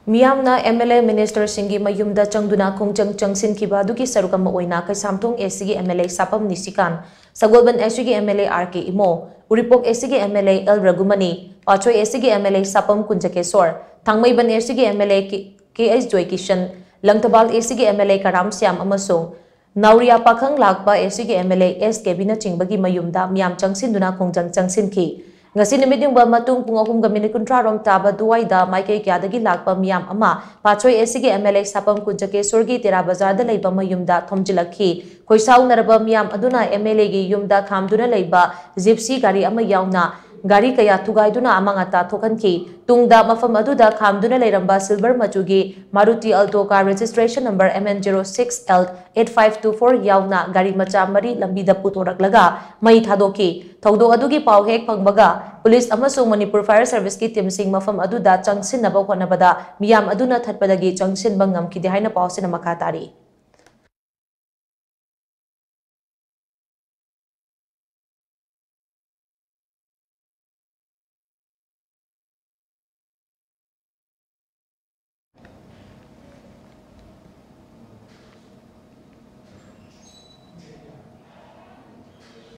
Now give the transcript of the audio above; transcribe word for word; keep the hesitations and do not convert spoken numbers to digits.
ꯃꯤꯌꯥꯝꯅ MLA ministerꯁꯤꯡꯒꯤ ꯃꯌꯨꯝꯗ ꯆꯪꯗꯨꯅ ꯈꯣꯡꯖꯪ ꯆꯪꯁꯤꯟꯈꯤꯕ ꯑꯗꯨꯒꯤ ꯁꯔꯨꯛ ꯑꯃ ꯑꯣꯏꯅ ꯀꯩꯁꯥꯝꯊꯣꯡ ACꯒꯤ MLA ꯁꯥꯄꯝ ꯅꯤꯁꯤꯀꯥꯟ, ꯁꯒꯣꯜꯕꯟ ACꯒꯤ MLA RK ꯏꯃꯣ, ꯎꯔꯤꯄꯣꯛ ACꯒꯤ MLA L ꯔꯘꯨꯃꯅꯤ, ꯄꯥꯠꯁꯣꯏ ACꯒꯤ MLA ꯁꯥꯄꯝ ꯀꯨꯟꯖꯀꯦꯁꯣꯔ, ꯊꯥꯡꯃꯩꯕꯟ ACꯒꯤ MLA K H ꯖꯣꯏꯀꯤꯁꯟ, ꯂꯪꯊꯕꯥꯜ ACꯒꯤ MLA ꯀꯔꯥꯝ ꯁ꯭ꯌꯥꯝ ꯑꯃꯁꯨꯡ ꯅꯥꯎꯔꯤꯌꯥ ꯄꯥꯈꯪ ꯂꯥꯛꯄ ACꯒꯤ MLA S ꯀꯦꯕꯤꯅꯆꯤꯡꯕꯒꯤ ꯃꯌꯨꯝꯗ ꯃꯤꯌꯥꯝ ꯆꯪꯁꯤꯟꯗꯨꯅ ꯈꯣꯡꯖꯪ ꯆꯪꯁꯤꯟꯈꯤ꯫ ꯉꯁꯤ ꯅꯨꯃꯤꯠ ꯌꯨꯡꯕ ꯃꯇꯨꯡ ꯄꯨꯡ ꯑꯍꯨꯝꯒ ꯃꯤꯅꯤꯠ ꯀꯨꯟꯊ꯭ꯔꯥ ꯔꯣꯝ ꯇꯥꯕ ꯑꯗꯨꯋꯥꯏꯗ ꯃꯥꯏꯀꯩ ꯀꯌꯥꯗꯒꯤ ꯂꯥꯛꯄ ꯃꯤꯌꯥꯝ ꯑꯃ ꯄꯥꯠꯁꯣꯏ ACꯒꯤ MLA ꯁꯥꯄꯝ ꯀꯨꯟꯖꯀꯦꯁꯣꯔꯒꯤ ꯇꯦꯔꯥ ꯕꯖꯥꯔꯗ ꯂꯩꯕ ꯃꯌꯨꯝꯗ ꯊꯣꯝꯖꯤꯜꯂꯛꯈꯤ꯫ ꯈꯣꯏꯁꯥꯎꯅꯔꯕ ꯃꯤꯌꯥꯝ ꯑꯗꯨꯅ MLAꯒꯤ ꯌꯨꯝꯗ ꯈꯥꯝꯗꯨꯅ ꯂꯩꯕ Gypsy ꯒꯥꯔꯤ ꯑꯃ ꯌꯥꯎꯅ ꯒꯥꯔꯤ ꯀꯌꯥ ꯊꯨꯒꯥꯏꯗꯨꯅ ꯑꯃꯥꯡ ꯑꯇꯥ ꯊꯣꯛꯍꯟꯈꯤ꯫ ꯇꯨꯡꯗ ꯃꯐꯝ ꯑꯗꯨꯗ ꯈꯥꯝꯗꯨꯅ ꯂꯩꯔꯝꯕ silver ꯃꯆꯨꯒꯤ Maruti Alto car registration number MN zero six L eight five two four ꯌꯥꯎꯅ ꯒꯥꯔꯤ ꯃꯆꯥ ꯃꯔꯤ ꯂꯝꯕꯤꯗ ꯄꯨꯊꯣꯔꯛꯂꯒ ꯃꯩ ꯊꯥꯗꯣꯛꯈꯤ꯫ ꯊꯧꯗꯣꯛ ꯑꯗꯨꯒꯤ ꯄꯥꯎ ꯍꯦꯛ ꯐꯪꯕꯒ police ꯑꯃꯁꯨꯡ Manipur Fire Serviceꯀꯤ teamꯁꯤꯡ ꯃꯐꯝ ꯑꯗꯨꯗ ꯆꯪꯁꯤꯟꯅꯕ ꯍꯣꯠꯅꯕꯗ ꯃꯤꯌꯥꯝ ꯑꯗꯨꯅ ꯊꯠꯄꯗꯒꯤ ꯆꯪꯁꯤꯟꯕ ꯉꯝꯈꯤꯗꯦ ꯍꯥꯏꯅ ꯄꯥꯎꯁꯤꯅ ꯃꯈꯥ ꯇꯥꯔꯤ꯫